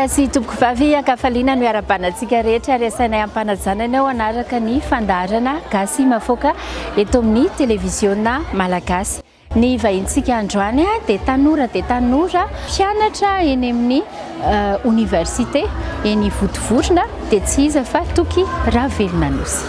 Tompokolahy sy tompokovavy, ankafaliana no iarahabana antsika rehetra ary asainay am-panajana ianao hanaraka ny fandaharana Gasy Mafoaka eto amin'ny televiziona malagasy. Ny vahintsika androany dia tanora dia tanora mpianatra eny amin'ny oniversite eny Vontovorona dia tsy iza fa Toky Ravelonanosy.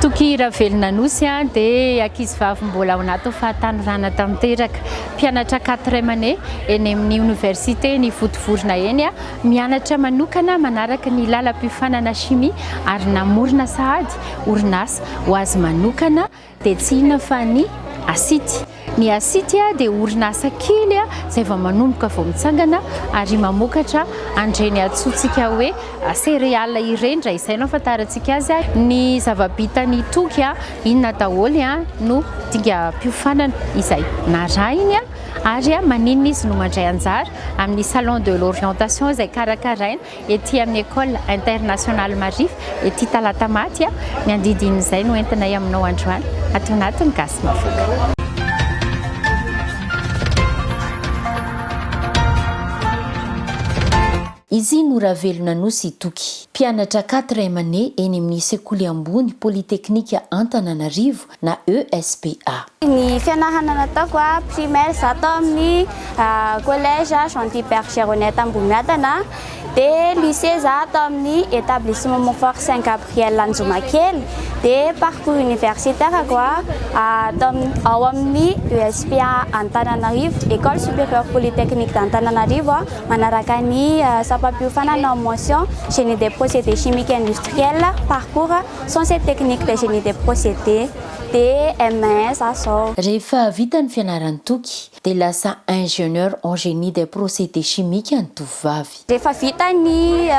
Toky Ravelonanosy dia ankizivavy mbola ao anatin'ny fahatanorana tanteraka, mpianatra quatrième année eny amin'ny oniversite eny Vontovorona eny, mianatra manokana manaraka ny lalam-piofanana chimie ary namorona sahady orinasa ho azy manokana dia tsy inona fa ny Asity. Ny Asity dia orinasa kely izay vao manomboka vao mitsangana ary mamokatra an'ireny antsointsika hoe céréales ireny raha izay no ahafantarantsika azy. Ny zava-bitan'i Toky, inona daholo no dingam-piofanana izay narahiny ary maninona izy no mandray anjara amin'ny salon de l'orientation izay karakaraina ety amin'ny Ecole Internationale Marif ety Talatamaty. Ny andidin'izay no entinay aminao androany ato anatin'ny Gasy Mavoka. Izy no Ravelonanosy Toky, mpianatra quatrième année eny amin'ny sekoly ambony Polyteknika Antananarivo na ESPA. Ny fianarana nataoko, primaire za tao amin'ny collège Jean Guy Bergeronette Ambohimiadana, dia lycée za tao amin'ny établissement Montfort Saint Gabriel Anjomakely, dia parcours universitaire-ko tao ao amin'ny ESPA Antananarivo, École Supérieure Polytechnique d'Antananarivo, manaraka ny sampam-piofanana en mention génie des procédés chimiques industriels, parcours Sciences et techniques de génie des procédés, dia M1 za zao. Rehefa vita ny fianaran'i Toky dia lasa ingénieur en génie des procédés chimiques ny tovovavy. Rehefa vita ny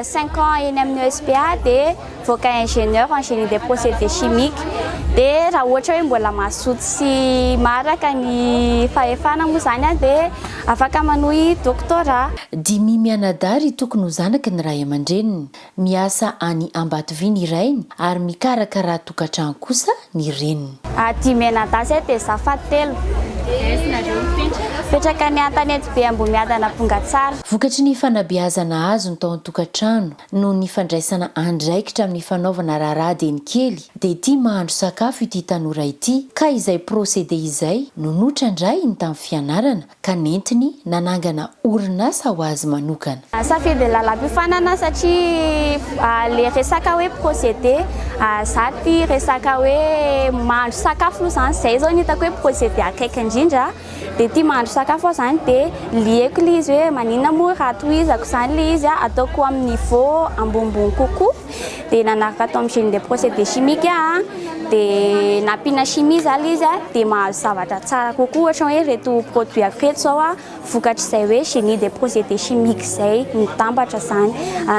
cinq ans eny amin'ny ESPA dia voaka ingénieur en génie des procédés chimiques. Dia raha ohatra hoe mbola mazoto sy maharaka ny fahefana moa izany dia afaka manohy doctorat. Dimy mianadahy ry Toky no zanaky ny ray aman-dreniny. Miasa any Ambatovy ny rainy ary mikarakara tokantrano kosa ny reniny. Aty Mianadahy zay dia za fahatelo. Aiza nareo mipetraka? Mipetraka any Antanetibe Ambohimiadana Bongatsara. Vokatry ny fanabeazana azony tao an-tokantrano noho ny fandraisana andraikitra amin'ny fanaovana raharaha dieny kely dia tia mahandro sakafo ity tanora ity ka izay procédé izay no notrandrahiny tamin'ny fianarana ka nentiny nanangana orinasa ho azy manokana. Safidy ny lalam-piofanana satria le resaka hoe procédé, za tia resaka hoe mahandro sakafo aloha zany, zay zao no hitako hoe procédé akaiky indrindra, de tia mahandro sakafo aho zany de lieko le izy hoe maninona moa raha tohizako zany le izy ataoko amin'ny niveau ambonimbony kokoa. Dia nanaraka tao amin'ny génie des procédés chimiques aho dia nampiana chimie za ilay izy dia mahazo zavatra tsara kokoa ohatra hoe ireto produit ako ireto izao vokatr'izay hoe génie des procédés chimiques izay mitambatra izany.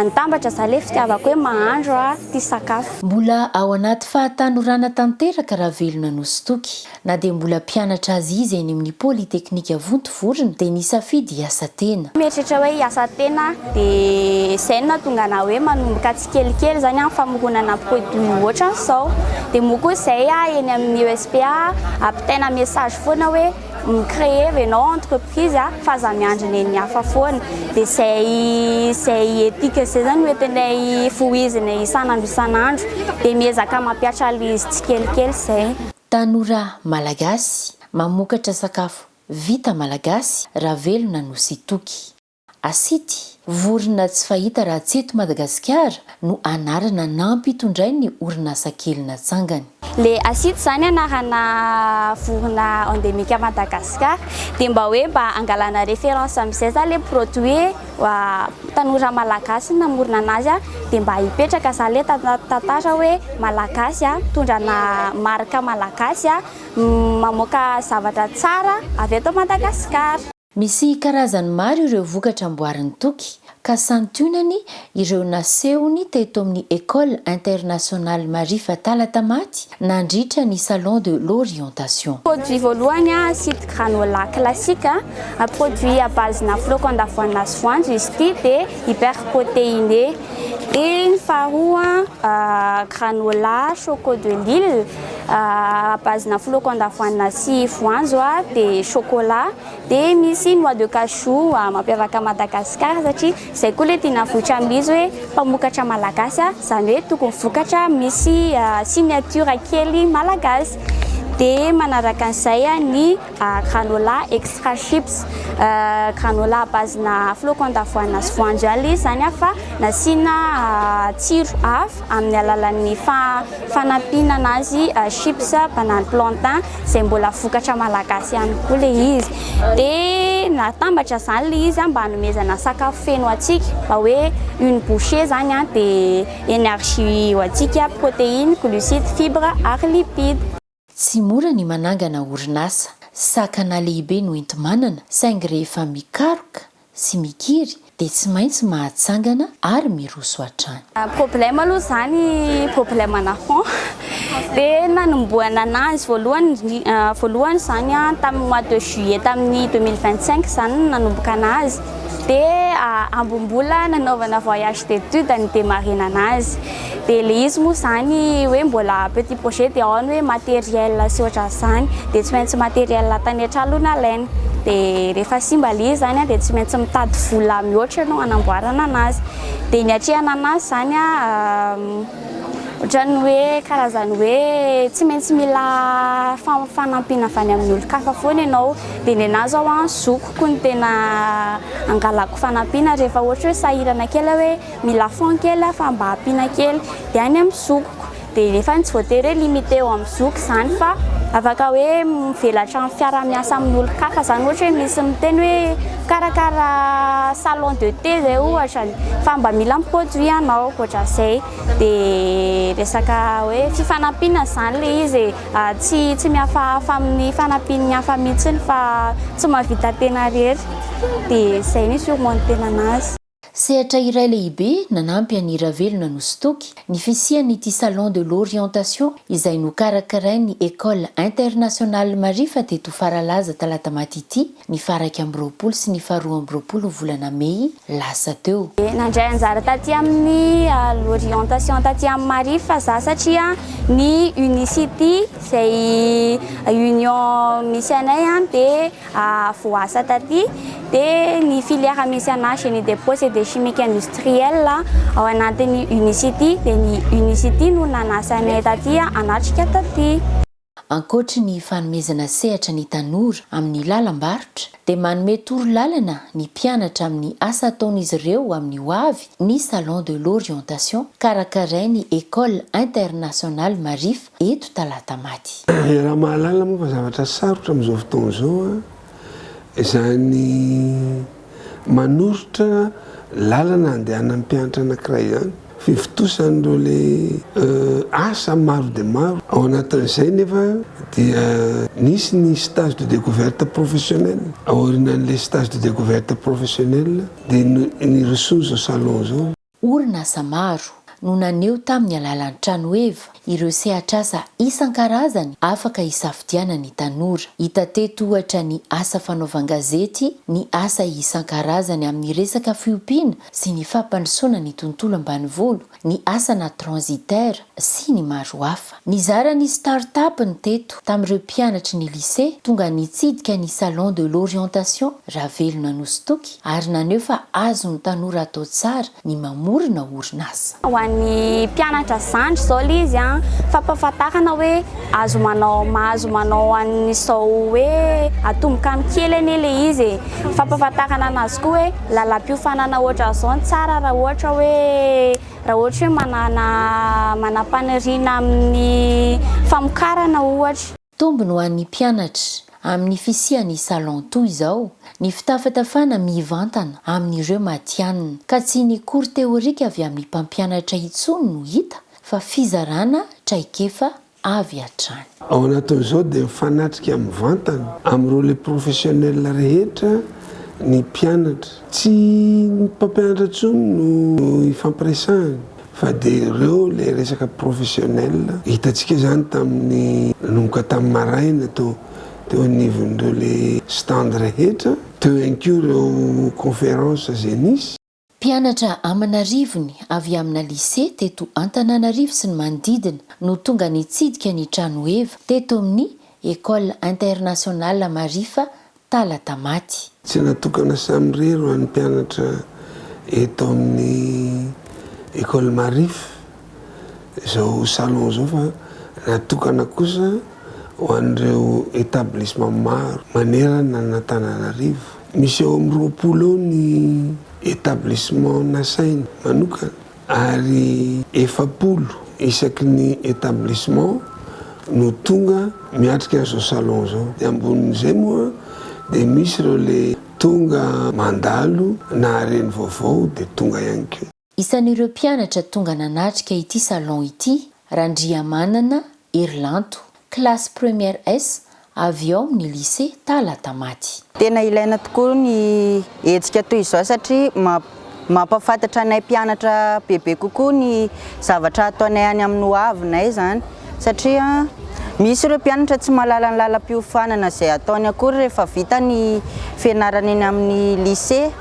Nitambatra izany ilay fitiavako hoe mahandro tia sakafo. Mbola ao anaty fahatanorana tanteraka Ravelonanositoky. Na dia mbola mpianatra azy izy eny amin'ny Polyteknika Vontovorona dia nisafidy hiasa tena. Mieritreritra hoe hiasa tena dia izay no nahatonga anah hoe manomboka tsikelikely izany amin'ny famoronana produit ohatran'izao. Dia moa koa izay eny amin'ny ESPA ampitaina message foana hoe mi-créer ianao entreprise fa aza miandry ny an'ny hafa foana. Dia izay izay éthique izay izany no entinay vohizina isan'andro isan'andro. Dia miezaka mampihatra an'ilay izy tsikelikely izay. Tanora Malagasy mamokatra sakafo vita Malagasy Ravelona Nositoky. Asity, vorona tsy fahita raha tsy eto Madagasikara no anarana nampitondrainy ny orinasa kely natsangany. Le asity zany anarana vorona endémique à Madagascar dia mba hoe mba angalana référence amizay zany le produit tanora malagasy namorona anazy dia mba hipetraka zany le tantara hoe malagasy mitondra na marque malagasy mamoaka zavatra tsara avy eto Madagascar. Misy karazany maro ireo vokatra amboarin'i Toky ka santionany ireo nasehony teto amin'ny Ecole Internationale Marifa Talatamaty nandritra ny Salon de l'orientation. Produit voalohany, acide granola classique, produit à base na flocon d'avoine sy voanjo izy ity dia hyper protéiné. Dia ny faharoa, granola choco de Lille à base-na flocon d'avoine sy voanjo dia chocolat, dia misy noix de cajou mampiavaka Madagascar satria izay koa ilay tiana avoitra amin'izy hoe mpamokatra malagasy, izany hoe tokony vokatra misy signature kely malagasy. Dia manaraka an'izay ny granola extra chips, granola à base-na flocon d'avoine sy voanjo ihany ilay izy izany fa nasiana tsiro hafa amin'ny alalan'ny fanampiana anazy chips banane plantain izay mbola vokatra malagasy ihany koa ilay izy. Dia natambatra izany ilay izy mba hanomezana sakafo feno antsika, mba hoe une bouchée izany dia énergie ho antsika, protéines, glucides, fibres ary lipides. Tsy mora ny manangana orinasa, sakana lehibe no enti-manana, saingy rehefa mikaroka sy mikiry dia tsy maintsy mahatsangana ary miroso hatrany. Problème aloha izany problème ana fond dia nanombohana anazy voalohany voalohany izany tamin'ny mois de juillet tamin'ny 2025 izany no nanomboka anazy dia ambom-bola nanaovana voyage d'étude ny démarrer-na anazy dia ilay izy moa izany hoe mbola petit projet dia ao ny hoe matériel sy ohatran'izany dia tsy maintsy matériel tany an-trano aloha nalaina dia rehefa simba ilay izy izany dia tsy maintsy mitady vola mihoatra ianao hanamboarana anazy dia ny atrehana anazy izany ohatran'ny hoe karazany hoe tsy maintsy mila fanampiana avy any amin'ny olon-kafa foana ianao dia ny anahy izao an zokiko no tena angalako fanampiana rehefa ohatra hoe sahirana kely aho hoe mila fond kely aho fa mba ampiana kely dia any amin'ny zokiko dia nefa tsy voatery hoe limité eo amin'ny zoky izany fa afaka hoe mivelatra amin'ny fiaraha-miasa amin'olon-kafa izany ohatra hoe misy miteny hoe mikarakara salon de thé izay ohatra fa mba mila mi-produit anao ohatran'izay dia resaka hoe fifanampiana izany ilay izy e, tsy tsy mihafahafa amin'ny fanampian'ny hafa mihitsy fa tsy mahavita tena irery dia izay ny surmonter-na anazy. Sehatra iray lehibe nanampy an'i Ravelona Nositoky ny fisian'ity Salon de l'orientation izay nokarakarain'ny Ecole Internationale Marifa teto Faralaza Talatamaty ity ny faha 21 sy ny faha 22 volana mey lasa teo. Nandray anjara taty amin'ny l'orientation taty amin'ny Marifa za satria ny Unicity izay union misy anay dia voasa taty dia ny filière misy anà génie des procédés chimiques industriels ao anatin'ny Unicity dia ny Unicity no nanasa anay taty hanatrika taty. Ankoatry ny fanomezana sehatra ny tanora amin'ny lalam-barotra dia manome torolalana ny mpianatra amin'ny asa ataon'izy ireo amin'ny ho avy ny Salon de l'orientation karakarain'ny Ecole Internationale Marif eto Talatamaty. Raha mahalala moa fa zavatra sarotra amin'izao fotoana izao izany manoritra lalana andehanan'ny mpianatra anankiray izany, fivotosan'ireo le asa maro dia maro. Ao anatin'izay nefa dia nisy ny stage de découverte professionnelle, aorianan'ilay stage de découverte professionnelle dia nirosoana izao salon izao. Orinasa maro no naneho tamin'ny alalan'ny tranoheva ireo sehatr'asa isan-karazany afaka hisafidianan'ny tanora. Hita teto ohatra ny asa fanaovan-gazety, ny asa isan-karazany amin'ny resaka fiompiana sy ny fampandrosoana ny tontolo ambanivolo, ny asana transitaire sy ny maro hafa. Nizara ny start-up ny teto tamin'ireo mpianatry ny lycée tonga nitsidika ny salon de l'orientation Ravelona Nositoky ary naneho fa azon'ny tanora atao tsara ny mamorona orinasa. Ho an'ny mpianatra zandry izao ilay izy an, fampahafantarana hoe azo manao, mahazo manao an'izao hoe atomboka amin'ny kely anie ilay izy e. Fampahafantarana anazy koa hoe lalam-piofanana ohatran'izao no tsara raha ohatra hoe raha ohatra hoe manana manam-paniriana amin'ny famokarana ohatra. Tombony ho an'ny mpianatra amin'ny fisian'ny salon toy izao ny fitafatafana mivantana amin'ireo matihanina ka tsy ny cours théorique avy amin'ny mpampianatra intsony no hita fa fizarana traikefa avy hatrany. Ao anatin'izao dia mifanatrika mivantana amin'ireo les professionnels rehetra ny mpianatra. Tsy ny mpampianatra intsony no ifampiresahany fa dia ireo ilay resaka professionnel. Hitantsika izany tamin'ny nanomboka tamin'ny maraina teo teo anivon'ireo les stands rehetra, teo ihany koa ireo conférences izay nisy. Mpianatra aman'arivony avy amina lycée teto Antananarivo sy ny manodidina no tonga nitsidika ny tranoheva teto amin'ny Ecole Internationale Marifa Talatamaty. Tsy natokana samirery ho an'ny mpianatra eto amin'ny Ecole Marif izao salon izao fa natokana kosa ho an'ireo établissement maro manerana an'Antananarivo. Misy eo amin'ny 20 eo ny établissement nasaina manokana. Ary 40 isaky ny établissement no tonga miatrika an'izao salon izao. Dia ambonin'izay moa dia misy ireo le tonga mandalo nahare ny vaovao dia tonga ihany koa. Isan'ireo mpianatra tonga nanatrika ity salon ity Randriamanana Herilanto, classe première S avy ao amin'ny lycée Talatamaty. Tena ilaina tokoa ny hetsika toy izao satria mampahafantatra anay mpianatra bebe kokoa ny zavatra ataonay any amin'ny ho avinay izany satria misy ireo mpianatra tsy mahalala ny lalam-piofanana izay ataony akory rehefa vita ny fianarana eny amin'ny lycée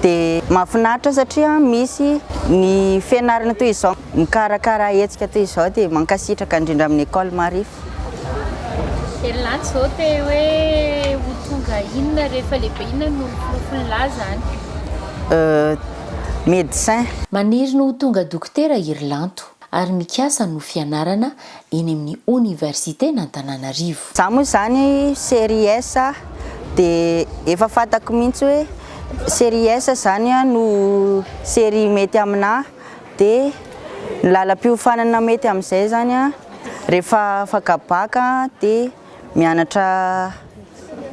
dia mahafinaritra satria misy ny fianarana toy izao mikarakara hetsika toy izao dia mankasitraka indrindra amin'ny Ecole Marif. Herinandro izao te hoe ho tonga inona rehefa lehibe inona no nofinofin'lah zany? Euh, médecin. Maniry ny ho tonga dokotera i Herilanto ary mikasa ny ho fianarana eny amin'ny oniversiten'Antananarivo. Za moa izany série S dia efa fantako mihitsy hoe série S izany no série mety aminà dia ny lalam-piofanana mety amin'izay izany rehefa afaka bac dia mianatra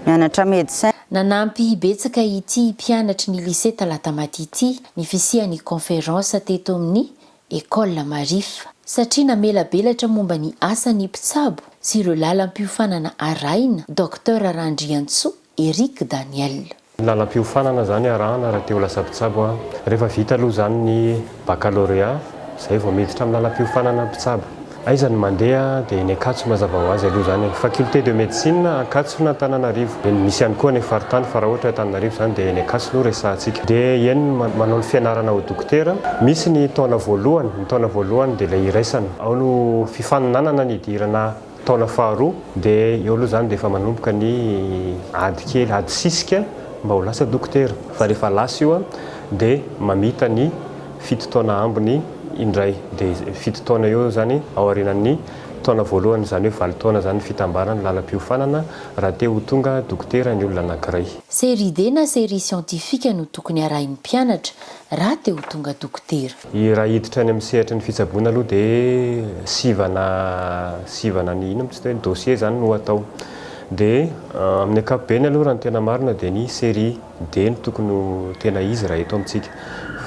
mianatra médecin. Nanampy betsaka ity mpianatry ny lycée Talatamaty ity ny fisian'ny conférence teto amin'ny Ecole Marif, satria namelabelatra momba ny asan'ny mpitsabo sy ireo lalam-piofanana arahina Docteur Randriantsoa Eric Daniel. Ny lalam-piofanana izany arahana raha te ho lasa mpitsabo an. Rehefa vita aloha izany ny baccalauréat, izay vao miditra amin'ny lalam-piofanana mpitsabo. Aiza no mandeha dia eny Ankatso mazava ho azy aloha izany e. Faculté de médecine Ankatso na Antananarivo. Misy ihany koa any faritany fa raha ohatra hoe Antananarivo izany dia eny Ankatso no resahantsika. Dia eny manao ny fianarana ho dokotera. Misy ny taona voalohany, ny taona voalohany dia ilay iraisana. Ao no fifaninanana ny hidirana Taona faharoa dia eo aloha izany dia efa manomboka ny ady kely, ady sisika mba ho lasa dokotera. Fa rehefa lasa io dia mamita ny fito taona ambiny indray. Dia fito taona eo izany aorianan'ny taona voalohany, izany hoe valo taona izany ny fitambaran'ny lalam-piofanana raha te ho tonga dokotera ny olona anankiray. Série D na série scientifique no tokony harahin'ny mpianatra raha te ho tonga dokotera. Raha hiditra any amin'ny sehatry ny fitsaboana aloha dia sivana sivana ny inona moa izy teo hoe dossier izany no atao. Dia amin'ny ankapobeny aloha raha ny tena marina dia ny série D no tokony ho tena izy raha eto amintsika.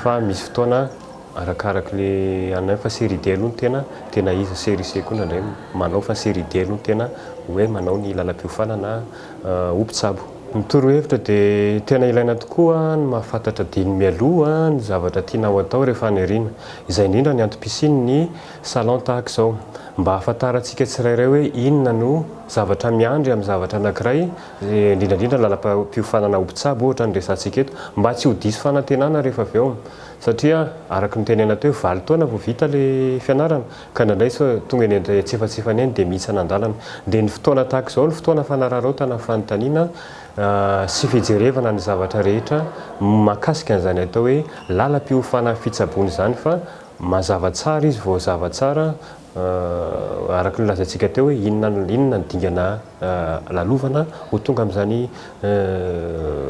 Fa misy fotoana arakarak'ilay anona fa série D aloha no tena tena izy. Série C koa indraindray manao fa série D aloha no tena hoe manao ny lalam-piofanana ho mpitsabo. Ny torohevitra dia tena ilaina tokoa ny mahafantatra dieny mialoha ny zavatra tiana ho atao rehefa any aoriana. Izay indrindra ny antom-pisian'ny salon tahaka izao. Mba hahafantarantsika tsirairay hoe inona no zavatra miandry amin'ny zavatra anankiray, indrindra indrindra ny lalam-piofanana ho mpitsabo ohatra no resahantsika eto, mba tsy ho diso fanantenana rehefa avy eo. Satria araka ny notenenina teo, valo taona vao vita ilay fianarana, ka indraindray sao tonga eny antsefatsefany eny dia mihitsana an-dalana. Dia ny fotoana tahaka izao no fotoana fanararaotana fanontaniana sy fijerevana ny zavatra rehetra mahakasika an'izany atao hoe lalam-piofana fitsaboana izany fa mazava tsara izy, voazava tsara araka ny nolazaintsika teo hoe inona inona ny dingana lalovana ho tonga amin'izany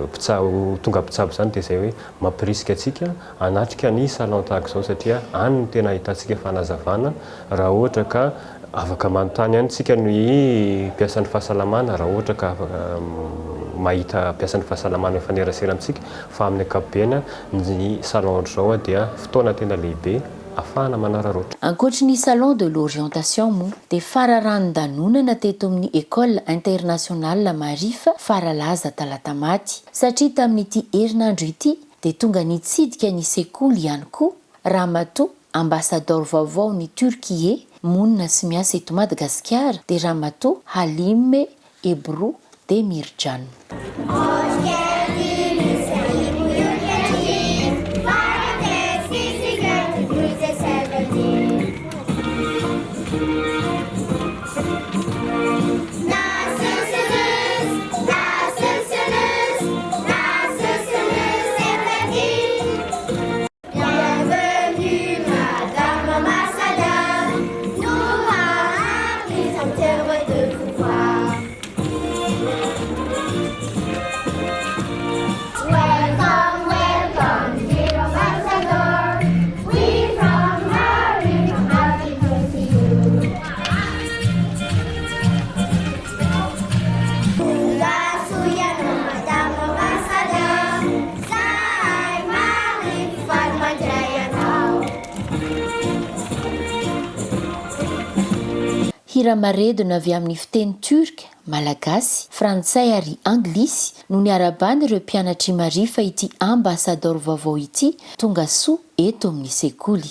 mpitsabo ho tonga mpitsabo izany dia izay hoe mampirisika antsika hanatrika ny salon tahaka izao satria any no tena ahitantsika fanazavana raha ohatra ka afaka manontany ihany tsika ny mpiasan'ny fahasalamana raha ohatra ka afaka mahita mpiasan'ny fahasalamana mifanerasera amintsika fa amin'ny ankapobeny ny salon ohatr'izao dia fotoana tena lehibe afahana manararaotra. Ankoatry ny Salon de l'orientation moa dia fararanon-danonana teto amin'ny Ecole Internationale Marif Faralaza Talatamaty satria tamin'ity herinandro ity dia tonga nitsidika ny sekoly ihany koa Ramatoa Ambasadaoro vaovaon'i Turquie monina sy miasa eto Madagasikara dia Ramatoa Halime Ebru Demircan. Nasılsınız? Nasılsınız? Nasılsınız efendim? Bienvenue Madame l'ambassadeur. Nous Marie sommes heureux de vous voir. Welcome, welcome, dear ambassador. We from Paris are happy to see you. Tonga soa ianao Madame l'ambassadeur. Zahay Maarif faly mandray anao. Hira maredona avy amin'ny fiteny turka, malagasy, frantsay ary anglisy no niarahabana ireo mpianatr'i Maarif ity ambasadaoro vaovao ity tonga soa eto amin'ny sekoly.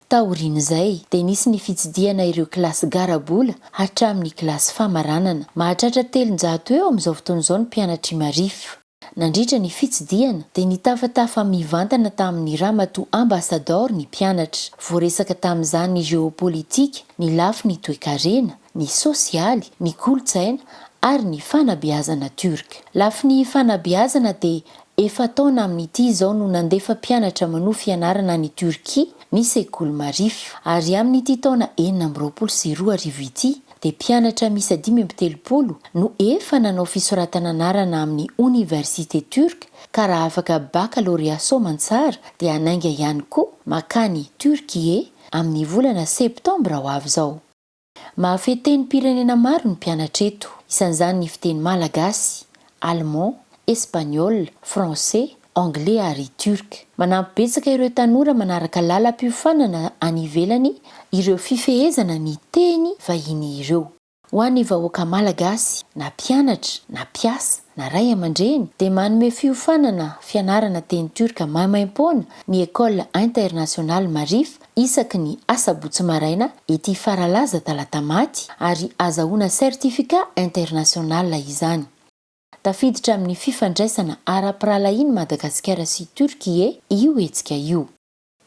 Taorian'izay dia nisy ny fitsidihana ireo kilasy garabola hatramin'ny kilasy famaranana. Mahatratra 300 eo amin'izao fotoana izao ny mpianatr'i Maarif. Nandritra ny fitsidihana dia nitafatafa mivantana tamin'ny ramatoa ambasadaoro ny mpianatra. Voaresaka tamin'izany ny géopolitique, ny lafiny toekarena, ny sosialy, ny kolontsaina ary ny fanabeazana turka. Lafiny fanabeazana dia efa taona amin'ity izao no nandefa mpianatra manohy fianarana any Turquie ny sekoly Maarif. Ary amin'ity taona 2026 ity dia mpianatra miisa 35 no efa nanao fisoratana anarana amin'ny oniversite turque ka raha afaka baccalauréat soamantsara dia hanainga ihany koa makany Turquie amin'ny volana septambra ho avy izao. Mahafehy tenim-pirenena maro ny mpianatra eto, isan'izany ny fiteny malagasy, allemand, espagnol, français, anglais ary turc. Manampy betsaka ireo tanora manaraka lalam-piofanana any ivelany ireo fifehezana ny teny vahiny ireo. Ho an'ny vahoaka malagasy, na mpianatra, na mpiasa, na ray aman-dreny, dia manome fiofanana fianarana teny turka maimaimpoana ny École Internationale Maarif isaky ny asabotsy maraina ety Faralaza Talatamaty ary azahoana certificat international izany. Tafiditra amin'ny fifandraisana ara-pirahalahian'i Madagasikara sy Turquie io hetsika io.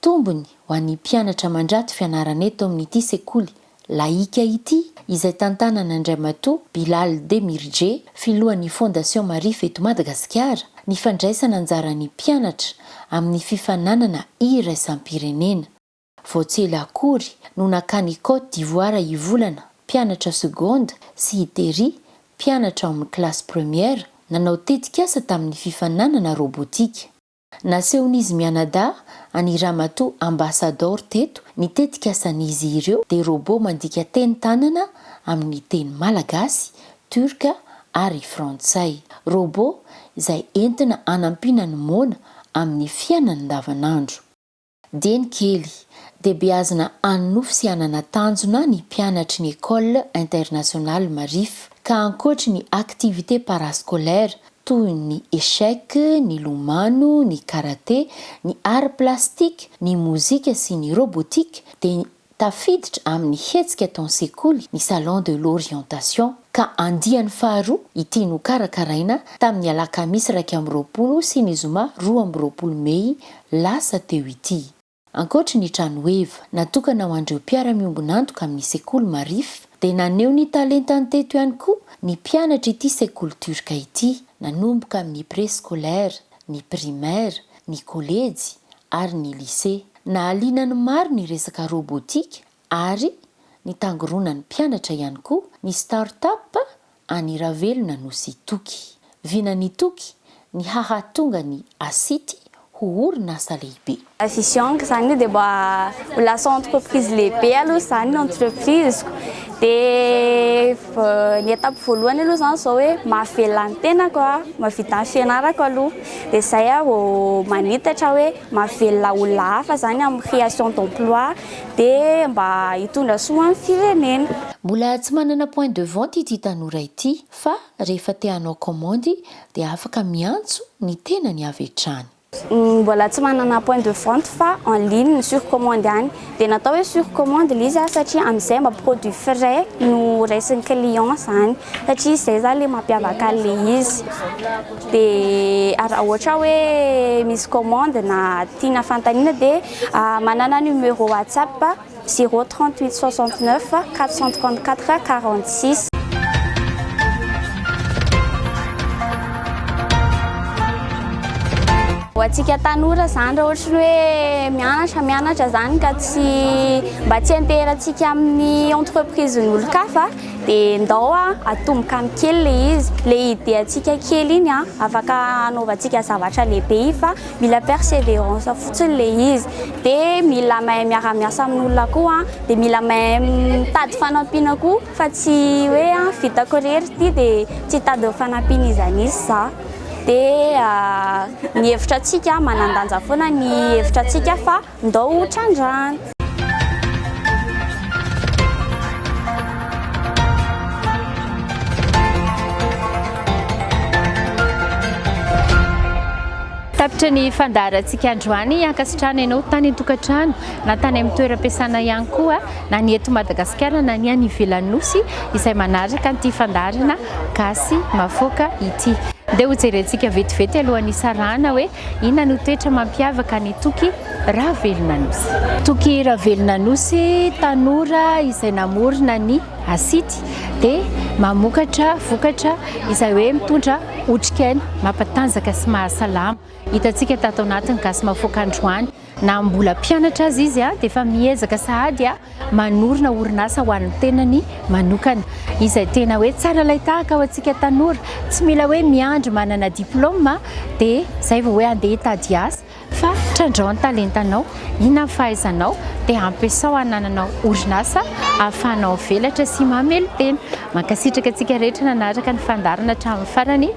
Tombony ho an'ny mpianatra mandrato fianarana eto amin'ity sekoly laika ity izay tantanan'Andriamatoa Bilal Demirci, filohan'ny Fondation Maarif eto Madagasikara, ny fandraisana anjaran'ny mpianatra amin'ny fifaninanana iraisam-pirenena. Vao tsy ela akory no nakany Côte d'Ivoire i Volana, mpianatra seconde, sy i Terry, mpianatra ao amin'ny classe première, nanao tetikasa tamin'ny fifaninanana robotika. Nasehon'izy mianadahy an'i ramatoa ambasadaoro teto ny tetikasan'izy ireo dia robot mandika teny tanana amin'ny teny malagasy, turka ary frantsay. Robot izay entina hanampiana ny moana amin'ny fiainany andavanandro. Dieny kely dia beazina hanonofy sy hanana tanjona ny mpianatry ny Ecole Internationale Maarif ka ankoatry ny activité parascolaire toy ny échec, ny lomano, ny karaté, ny art plastique, ny mozika sy ny robotique dia tafiditra amin'ny hetsika ataon'ny sekoly ny salon de l'orientation ka andiany faharoa ity nokarakaraina tamin'ny alakamisy 21 sy ny zoma 22 mey lasa teo ity. Ankoatry ny trano heva natokana ho an'ireo mpiara-miombon'antoka amin'ny sekoly Maarif dia naneho ny talentany teto ihany koa ny mpianatra ity sekoly turka ity nanomboka amin'ny préscolaire, ny primaire, ny kolejy ary ny lycée. Nahaliana ny maro ny resaka robotique ary nitangoronan'ny mpianatra ihany koa ny start-up any Ravelona Nosy Toky. Vinan'i Toky ny hahatonga ny Asity ho orinasa lehibe. Vision zany dia mba ho lasa entreprise lehibe aloha zany ny entreprise-ko. Dia ny étape voalohany aloha zany zao hoe mahavelona ny tenako a, mahavita ny fianarako aloha. Dia izay aho vao manitatra hoe mahavelona olona hafa zany amin'ny création d'emploi dia mba hitondra soa amin'ny firenena. Mbola tsy manana point de vente ity tanora ity fa rehefa te hanao commande dia afaka miantso ny tenany avy hatrany. Mbola tsy manana point de vente fa en ligne sur commande ihany. Dia natao hoe sur commande ilay izy satria amin'izay mba produit frais no raisin'ny client zany satria izay zany ilay mampiavaka an'ilay izy. Dia raha ohatra hoe misy commande na tiana fanontaniana dia manana numéro WhatsApp. 0 38 69 434 46. Ho antsika tanora izany raha ohatra ny hoe mianatra mianatra izany ka tsy mba tsy anteherantsika amin'ny entreprise n'olon-kafa dia ndao atomboka amin'ny kely ilay izy. Ilay idée antsika kely iny afaka hanaovantsika zavatra lehibe iny fa mila persévérance fotsiny ilay izy. Dia mila mahay miara-miasa amin'olona koa, dia mila mahay mitady fanampiana koa fa tsy hoe vitako irery ity dia tsy hitady fanampiana iza n'iza za. Dia ny hevitra antsika manan-danja foana ny hevitra antsika fa ndao ho trandrahana. Tapitra ny fandaharantsika androany. Ankasitrahana ianao tany an-tokantrano na tany amin'ny toeram-piasana ihany koa na ny eto Madagasikara na ny any ivelan'ny Nosy izay manaraka an'ity fandaharana Gasy Mafoaka ity. Ndeha hojerentsika vetivety alohan'ny hisarahana hoe inona no toetra mampiavaka an'i Toky Ravelonanosy. Toky Ravelonanosy, tanora izay namorona ny Asity dia mamokatra vokatra izay hoe mitondra otrikaina mampatanjaka sy mahasalama. Hitantsika tato anatin'ny Gasy Mafoaka androany, na mbola mpianatra aza izy dia efa miezaka sahady manorina orinasa ho an'ny tenany manokana. Izay tena hoe tsara ilay tahaka ho antsika tanora, tsy mila hoe miandry manana diplaoma dia izay vao hoe andeha hitady asa fa trandrao ny talentanao, inona ny fahaizanao dia ampiasao hanananao orinasa ahafahanao mivelatra sy mamelon-tena. Mankasitraka antsika rehetra nanaraka ny fandaharana hatramin'ny farany.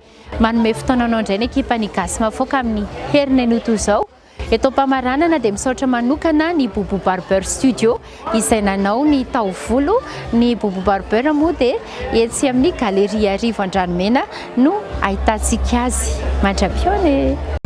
Manome fotoana anao indray ny ekipan'ny Gasy Mafoaka amin'ny heriny anio toy izao. Eto am-pamaranana dia misaotra manokana ny Boubou Barber Studio izay nanao ny taovolo. Ny Boubou Barber moa dia etsy amin'ny Galerie Iarivo Andranomena no ahitantsika azy. Mandra-pihaona e!